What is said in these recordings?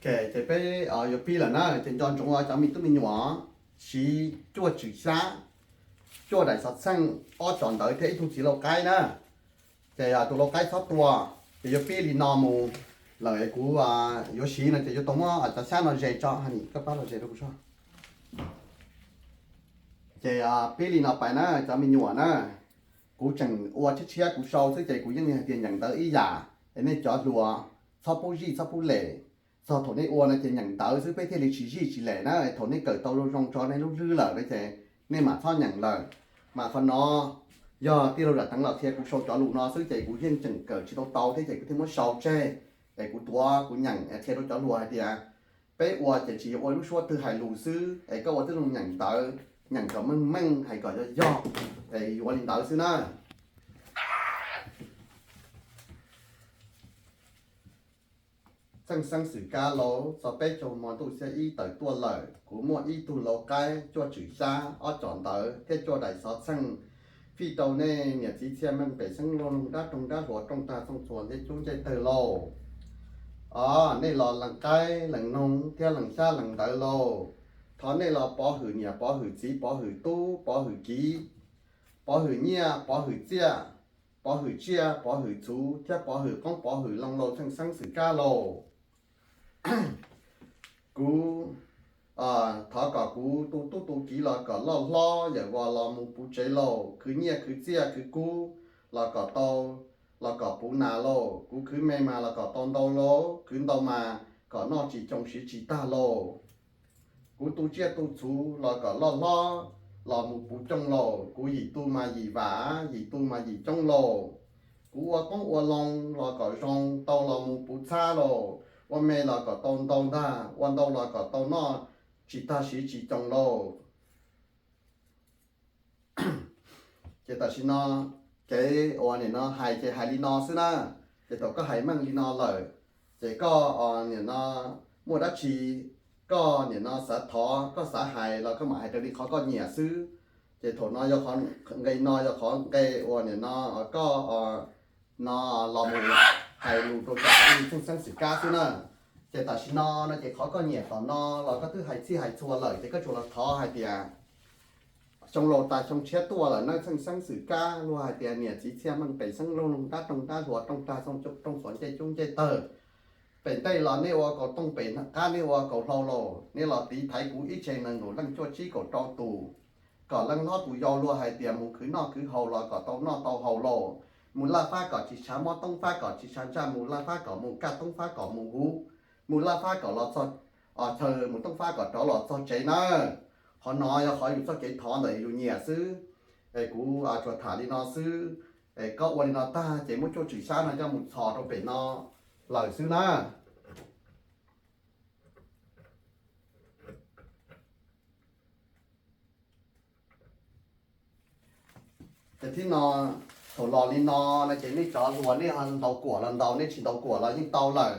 Ces peb yuav pib lawm na, ces nco ntsoov cov me tub me nyuam siv cuaj tswm xyab, cuaj daim xov txheej, ob cov ntawv thiab ib tug txiv lau qaib na. Ces tus lau qaib txhob tua, ces yuav pib li no mus lawm es kuv yuav siv no ces yuav tau muab cov xyab no zes tso, koj pab los zes rau kuv tso. Ces pib li no pais na cov me nyuam na, kuv tseem ua tshiab tshiab kuv sau xwb ces kuv yeej hais tias nyeem ntawv ib yam, es nej cov hluas txhob pub zij txhob pub lem. Txog thaum nej ua no ces nyeem ntawv xwb peb thiaj li tsis zij tsis lem na, thaum nej kawm tau zoo zoo tso nej lub hlwb lawm no ces nej mam txhob nyeem lawm. Mas qhov no yog tij laug Zam Teev los qhia kuv sau cov lus no xwb ces kuv yeej tseem kawm tsis tau tau thiab ces kuv thiaj muab sau tseg, es kuv tuav kuv nyeem qhia rau cov hluas hais tias peb ua ces tsis yog ua lub suab twg hais lus xwb es koj ua tib zoo nyeem ntawv, nyeem kom meej meej hais kom yog yog, es yuav li ntawd xwb na. Txheej xeeb xwm kab lauj, txog peb caug hmo ntuj xiab ib tawm tuaj lawm, kuv muaj ib tug lau qaib, cuaj tswm xyab, ob cov ntawv thiab cuaj daim xov txheej fij rau nej niam txiv txhiaj meej pem xeeb loog dab roog dab hluas rooj tag txooj txhua ncej cub ncej tawg lauj. Os, nej los lees qaib lees noog thiab lees xyab lees ntawv lauj. Thov nej los pov hwm niam pov hwm txiv pov hwm tub pov hwm kiv, pov hwm nyiaj pov hwm txiaj, pov hwm tsiaj pov hwm txhuv thiab pov hwm qoob pov hwm loo lauj txheej xeeb xwm kab lauj. Kuv thov kom kuv tu tub tu kiv los kom loj hlob yawm vos los mus puv tsev lauj, khwv nyiaj khwv txiaj khwv kub los kom tau, los kom puv nas lauj. Kuv khwv me mas los kom tau ntau lauj, khwv ntau mas kom noj tsis coo siv tsis tag lauj. Kuv tu tsiaj tu txhuv los kom loj hlob los mus puv coob lauj. Kuv yim tu mas yim vam, yim tu mas yim coob lauj. Kuv ua qoob ua loo los kom zoo tau los mus puv txhab lauj. Ua me los kom tau ntau ntag, ua ntau los kom tau noj tsis tag siv tsis coo lauj. Ces tam sim no kev uas nim no hais ces hais li no xwb na. Ces thaum koj hais meej li no lawm, ces koj nim no muaj dab tsi koj nim no xav thov koj xav hais los koj mam hais raws li qhov koj nyiam xwb. Ces thaum no yog qhov nqe no yog qhov nqe uas nim no koj no los mus hais lus rau cov txheej xeeb xwm kab xwb na. Ces tam sim no no ces qhov koj nyiam tom no los koj twb hais txhij hais txhua lawm ces koj tsuas los thov hais tias xyoo laus tas xyoo tshiab tuaj lawm na txheej xeeb xwm kab, luag hais tias niam txiv txhiaj meej pem xeeb loog dab roog dab hluas rooj tag rooj xuas ncej cub ncej tawg. Pem ntej los nej ua kaum tooj, pem qab nej ua kaum hlau lauj, nej los tiv thaiv kuv ib tse nees nkaum leej cuaj tsib kaum rau tus. Kom leej hlob tus yau luag hais tias mus khwv noj khwv haus los kom tau noj tau haus lauj. Mus laj fab kom tsis tshav mob, toob fab kom tsis tshav ntsaj, mus laj fab kom mus kaj, toob fab kom mus huv, mus laj fab kom los txog chaw, mus toob fab kom rov los txog tsev na. Qhov no yog qhov yus txoj kev thov ntawm yus nyiam xwb. Es kuv tsuas tham li no xwb. Es koj ua li no tag ces muab cuaj tswm xyab no coj mus txhos rau pem no lawm xwb na. Ces thib no, thaum los li no no ces nej cov hluas nej ho ntaus kuam los ntaus, nej tsis ntaus kuam los yeej tau lawm.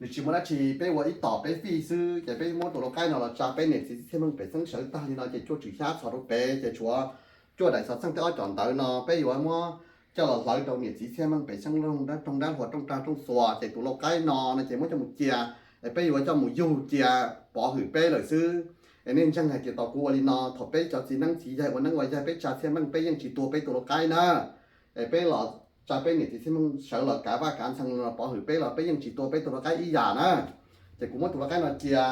Nws tsis muaj dab tsi, peb ua ib tom peb fij xwb. Ces peb muab tus lau qaib no los tsa peb niam txiv txhiaj meej pem xeeb sawv tag li no ces cuaj tswm xyab txhos rau pem ces tshuav cuaj daim xov txheej thiab ob cov ntawv no peb yuav muab coj los hlawv rau niam txiv txhiaj meej pem xeeb loog dab roog dab hluas rooj tag rooj xuas. Ces tus lau qaib no no ces muab coj mus cia, es peb yuav coj mus yug cia pov hwm peb lawm xwb. Es nej ntseeg hais tias tau kuv ua li no, thaum peb cov txiv neeb txiv yaig ua neeb ua yaig peb tsa txhiaj meej peb yeej tsis tua peb tus lau qaib na. Es peb los tsa peb niam txiv txhiaj meej sawv los kav vaj kav ntxhee los pov hwm peb los peb yeej tsis tua peb tus lau qaib ib yam na. Ces kuv muab tus lau qaib no cia,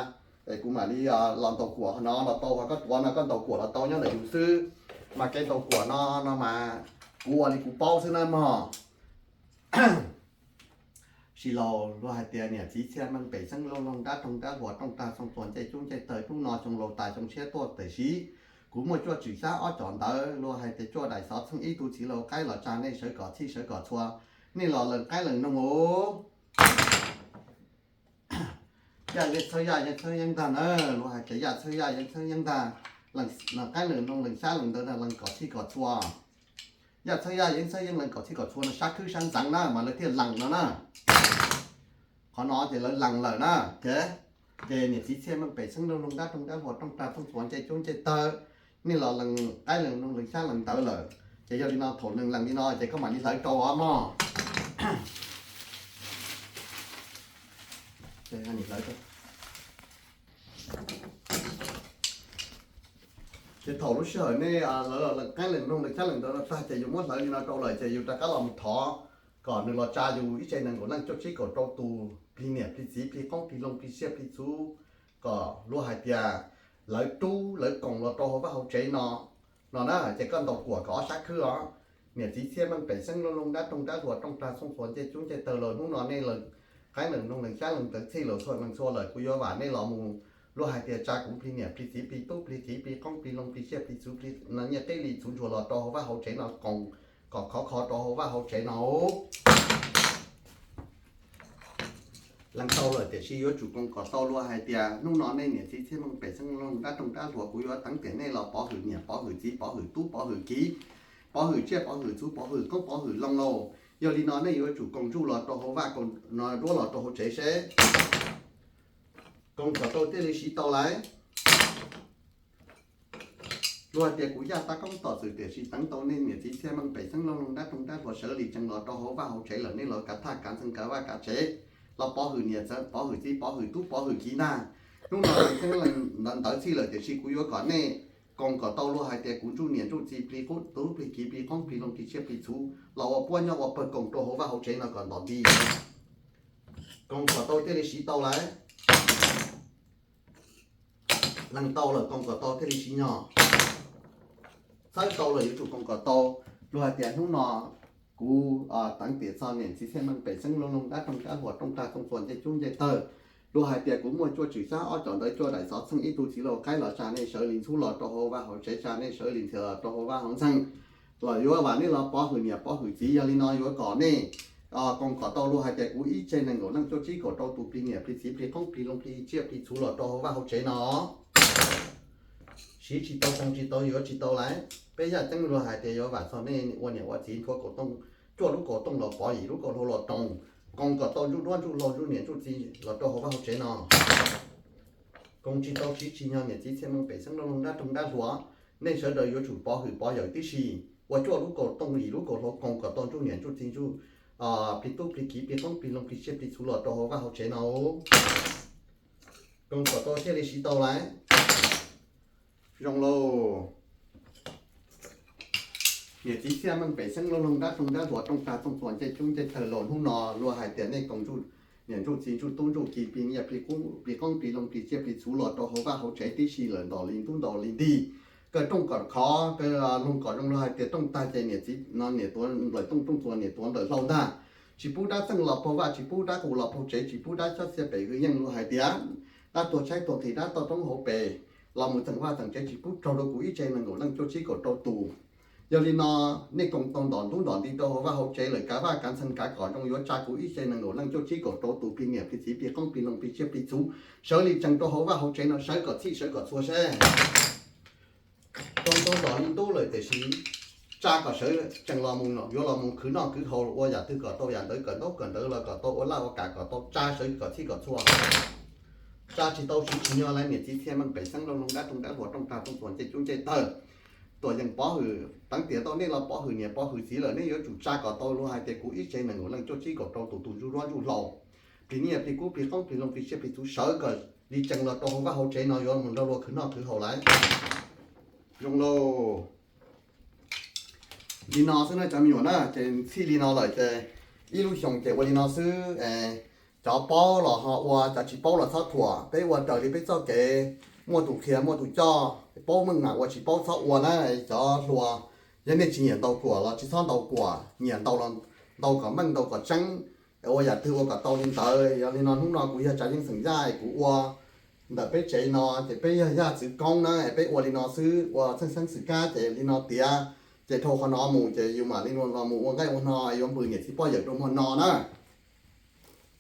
es kuv mam li los ntaus kuam no los tau, ho koj tuav no koj ntaus kuam los tau nyob ntawm yus xwb. Mas kev ntaus kuam no no mas kuv ua li kuv paub xwb na mog. Sis laus luag hais tias niam txiv txhiaj meej pem xeeb loog dab roog dab hluas rooj tag txhoo txuas ncej cub ncej tawg, hnub no xyoo laus tas xyoo tshiab tuaj tiam sis kuv muaj cuaj tswm xyab ob cov ntawv, luag hais tias cuaj daim xov txheej ib tug txiv lau qaib los tsa nej sawv kom txhij sawv kom txhua, nej los lees qaib lees noog os. Yaj yeeb txhawb yaj yeeb txhawb yeeb ntag na, luag hais tias yaj txhawb yaj yeeb txhawb yeeb ntag. Lees qaib lees noog lees xyab lees ntawv ntag lees kom txhij kom txhua. Yaj txhawb yaj yeeb txhawb yeeb lees kom txhij kom txhua no sab khwb sab ntxeev na mas lawv thiaj lees no na. Qhov no ces lawv lees lawm na. Ces niam txiv txhiaj meej pem xeeb loog dab roog dab hluas rooj tag txhoo txuas ncej cub ncej tawg, nej los lees qaib lees noog lees xyab lees ntawv lawm. Ces yog li no thaum nws lees li no ces koj mam li hlawv rau os mog. Hlawv Ces thaum lub sij hawm nej lawv los lees qeeb lees mloog lees xyab lees ntawv no tag ces yus muab hlawv li no rau lawm ces yus rov qab los mus thov kom nws los tsa yus ib tse nees nkaum leej cuaj tsib kaum rau tus plig niam plig txiv plig qoob plig loo plig tsiaj plig txhu kom luag hais tias lawv rub lawv koom los rau hauv vaj hauv tsev no no na. Ces koj ntaus kuam kom ob sab khwb os. Niam txiv txhiaj meej pem xeeb looj loog dab roog dab hluas rooj rag txooj txhuas ncej cub ncej tawg los hnub no nej lees qeeb lees mloog lees xyab lees ntawv txhij lawm txhua lees txhua lawm kuv yuav vam nej los mus luag hais tias tsa kuv plig niam plig txiv plig tub plig kiv plig qoob plig loo plig tsiaj plig txhu plig nyiaj qib li txhuv ntsuag los rau hauv vaj hauv tsev no koom kom khov kho rau hauv vaj hauv tsev no. Lees tau lawm tiam sis yuav tsum koom kom tau luag hais tias hnub no nej niam txiv txhiaj meej pem xeeb looj loog dab roog dab hluas kuv yuav teev tiam nej los pov hwm niam pov hwm txiv pov hwm tub pov hwm kiv pov hwm tsiaj pov hwm txhu pov hwm qoob pov hwm loo lauj. Yog li no nej yuav tsum koom ntsuj los rau hauv vaj, koom duab los rau hauv tsev seb koom kom tau thiaj li siv tau lawm. Luag hais tias kuv yaj tab koob tom txwm tiam sis teev tau nej niam txiv txhiaj meej pem xeeb looj loog dab roog dab hluas sawv li tsees los rau hauv vaj hauv tsev lawm nej los kav thaj kav ntxeeg kav vaj kav tsev los pov hwm niam pov hwm txiv pov hwm tub pov hwm kiv ntag. Hnub no lees qeeb lees ntawv txhij lawm tiam sis kuv yuav kom nej koom kom tau luag hais tias kuv ntsuj niam ntsuj txiv plig qub tub plig kiv plig qoob plig loo plig tsiaj plig txhu los ua puab nyob ua pawg koom rau hauv vaj hauv tsev no kom ntom nti. Koom kom tau thiaj li siv tau lawm. Lees tau lawm koom kom tau thiaj li siv nyog. Txhawb tau lawm yuav tsum koom kom tau. Luag hais tias hnub no kuv teev tiam txog niam txiv txhiaj meej pem xeeb looj loog dab roog dab hluas rooj rag txooj txhuas ncej cub ncej tawg. Luag hais tias kuv muaj cuaj tswm xyab ob cov ntawv cuaj daim xov txheej ib tug txiv laus qaib los tsa nej sawv li ntxhub los rau hauv vaj hauv tsev tsa nej sawv li ntxhias los rau hauv vaj hauv ntxeeg los yuav vam nej los pov hwm niam pov hwm txiv. Yog li no yuav kom nej koom kom tau luag hais tias kuv ib tse nees nkaum leej cuaj tsib kaum rau tus plig niam plig txiv plig qoob plig loo plig tsiaj plig txhu los rau hauv vaj hauv tsev no. Siv tsis tau, koom tsis tau, yuav tsis tau lawm. Peb yaj ceeb luag hais tias yuav vam txog nej ua niam ua txiv nthua kaum tooj, cuaj lub kaum tooj los pov yim lub kaum hlau los roos, koom kom tau ntsuj duab ntsuj hlauv ntsuj niam ntsuj txiv los rau hauv vaj hauv tsev no. Koom tsis tau siv tsis nyog niam txiv txhiaj meej pem xeeb looj loog dab roog dab hluas, nej sawv daws yuav tsum pov hwm pov yawm tib si, ua cuaj lub kaum tooj yim lub kaum hlau koom kom tau ntsuj niam ntsuj txiv ntsuj plig tub plig kiv plig qoob plig loo plig tsiaj plig txhu los rau hauv vaj hauv tsev no. Koom kom tau thiaj li siv tau lawm. Zoo lauj. Niam txiv txhiaj meej pem xeeb looj loog dab roog dab hluas rooj rag txooj txhuas ncej cub ncej tawg los hnub no luag hais tias nej koom ntsuj niam ntsuj txiv ntsuj tub ntsuj kiv plig nyiaj plig qub plig qoob plig loo plig tsiaj plig txhu los rau hauv vaj hauv tsev tib si lawm ntaus li ntub ntaus li ntig. Kawg rooj kom khov, kawg loog kom zoo, luag hais tias rooj tag ces niam txiv no niam tuav nplaim tooj rooj txuas niam tuav nplaim hlau ntag. Tsis pub dab txeej los puag vaj, tsis pub dab qus los puag tsev, tsis pub dab xyob txhiaj pem hwj yeej, luag hais tias dab tuag tshaib tuag nqhis dab toj roob hauv pes los mus txeem vaj txeem tsev tsis pub raug rau kuv ib tse nees nkaum leej cuaj tsib kaum rau tus. Yog li no nej koom tau ntom ntub ntom nti rau hauv vaj hauv tsev lawm kav vaj kav ntxheeg kav kom zoo yuav tsa kuv ib tse nees nkaum leej cuaj tsib kaum rau tus plig niam plig txiv plig qoob plig loo plig tsiaj plig txhu sawv li tsees rau hauv vaj hauv tsev no sawv kom txhij sawv kom txhua seb. Koom tau ntom li ntub lawm tiam sis tsa kom sawv tsees los mus yuav los mus khwv noj khwv haus ua yam twg kom tau yam ntawd, kawm ntaub kawm ntawv los kom tau, ua laj ua kam kom tau, tsa sawv kom txhij kom txhua. Tsa tsis tau siv tsis nyog lawm, niam txiv txhiaj meej pem xeeb looj loog dab roog dab hluas rooj rag txooj txhuas ncej cub ncej tawg. Tuam yeem pov hwm teev tiam tau nej los pov hwm niam pov hwm txiv lawm, nej yuav tsum tsa kom tau luag hais tias kuv ib tse nees nkaum leej cuaj tsib kaum rau tus tus ntsuj duab ntsuj hlauv, plig nyiaj plig qub plig qoob plig loo plig tsiaj plig txhu sawv kom li tsees los rau hauv vaj hauv tsev no yuav mus nrog luag khwv noj khwv haus lawm. Zoo lauj. Li no xwb na cov me nyuam na, ces txhij li no lawm ces ib lub xyoos ces ua li no xwb. Cov paub los ho ua, cov tsis paub los txhob thuam, peb ua raws li peb txoj kev, muaj tus qhia muaj tus coj, paub meej mas ua, tsis paub txhob ua na. Cov hluas, yog nej tsis nyiam ntaus kuam los tsis txhob ntaus kuam, nyiam ntaus los ntaus kom meej ntaus kom tseeb, ua yam twg ua kom tau li ntawd. Yog li no hnub no kuv yog Tsav Yeeb xeem Yaj es kuv ua ntawm peb tsev no ces peb yog yaj txwv koob na, peb ua li no xwb, ua txheej xeeb xwm kab ces li no tiav, ces dhau qhov no mus ces yus mam li los mus ua nqaij ua no, yuav npws niam txiv poj yawm rau hmo no na.